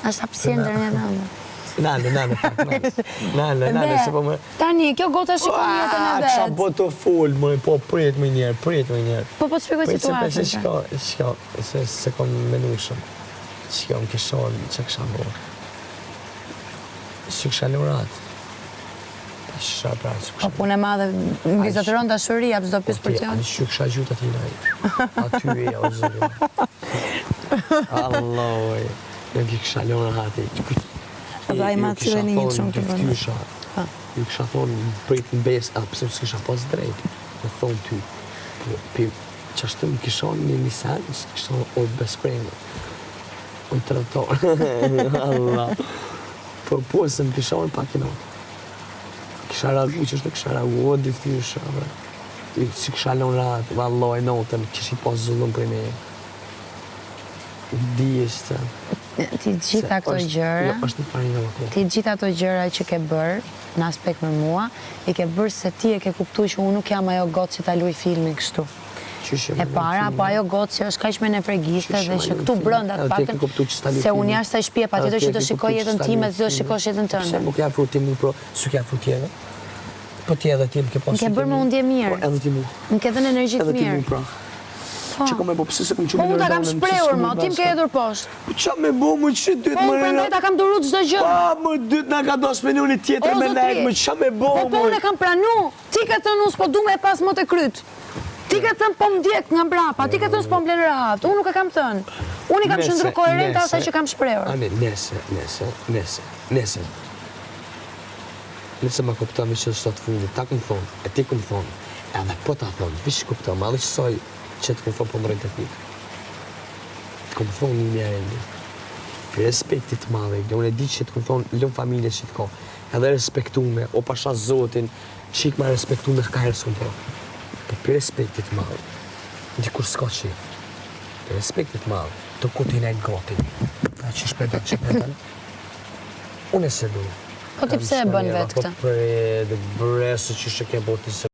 Është hapësirë ndërmjet ëndrrave. Nale, nale, pak, nale. Nale, nale, se po më... Tani, kjo goca shikon jetën e vet. Kisha po të fol, më, po prit më njerë, prit më njerë. Po, po të shpjegoj situatën. Prit se shiko, shiko, se s'e kom menu shumë. Shiko, më kisha, që kisha bo. S'i kisha lënë rahat. Shë pra, s'i kisha... Po, punë e madhe, mbizotëron dashuria, s'do pyes për ty. Ani, s'i kisha gjujt aty naj. Aty e, o zëri. Allah, oj. Jo kisha lënë rahat. Dhe ai ma cilën një shumë të vënë. Po. Ju kisha thonë, prit në besë, a pse s'kisha pas drejt, me thonë ty. Po, pi, qashtu më kisha një një sen, kisha thonë, o best friend, o i tradhtar. Allah. Po, po, se më kisha unë pak i notë. Kisha reagu, qashtu kisha reagu, o dyftyrësha, s'i kisha lënë rahat, vallaj notën, kisha pas zullum prej meje. Dihesh se... Ti gjitha këto gjëra... Jo, është një farë nga më Ti gjitha ato gjëra që ke bërë, në aspekt me mua, i ke bërë se ti e ke kuptu që unë nuk jam ajo gocë që ta luj filmin kështu. E para, apo ajo gocë që është kaq me nefregiste dhe që këtu brenda të paktën, se unë jashtë kësaj shtëpie patjetër që të shikoj jetën time dhe të shikosh jetën tënde. Pse nuk ja afru ti mu, pro, s'u ke afru ti edhe? Po ti edhe ti më ke pasur. Më ke bërë me u ndje mirë. Po edhe ti mu. Më ke dhënë energji të mirë. Edhe ti mu pra. Po. Që kom e bo, pse s'e kom çu Po unë ta kam shprehur mo, ti më ke hedhur poshtë. Po ça me bo, më që dytë më... Po unë prandaj ta kam duru çdo gjë. Pa, më dytë na ka dash me njëri tjetër me nejt, më ça me bo, Po po unë e kam pranu, ti ke thënë unë s'po du me pas më te kryt. Ti ke thënë po më ndjek nga mbrapa, ti ke thënë s'po më len rahat, unë nuk e kam thënë. Unë i kam qëndru koherente asaj që kam shprehur. Ani, nese, nese, nese, nese. Nëse ma kupton veç qëto të fundit, ta kum thonë, e ti kum thonë, edhe po ta thonë, veç kupton, edhe qësaj që të kum thonë po m'rrin te frika. Të kum thonë një mjerë Egli. Për respektit të madh Egli, unë e di që të kum thonë lëm familje që të ka, edhe respektume, o pasha zotin, çik ma respektume ka herë s'kum po. Po për respektit të madh, dikur s'ka qef. Për respektit të madh, të ku ti nejt gati. A që shpedon, që shpedon. Unë e se du. Po ti pse e bën vetë këtë? Po prit, bre, se që shë ke bo ti se...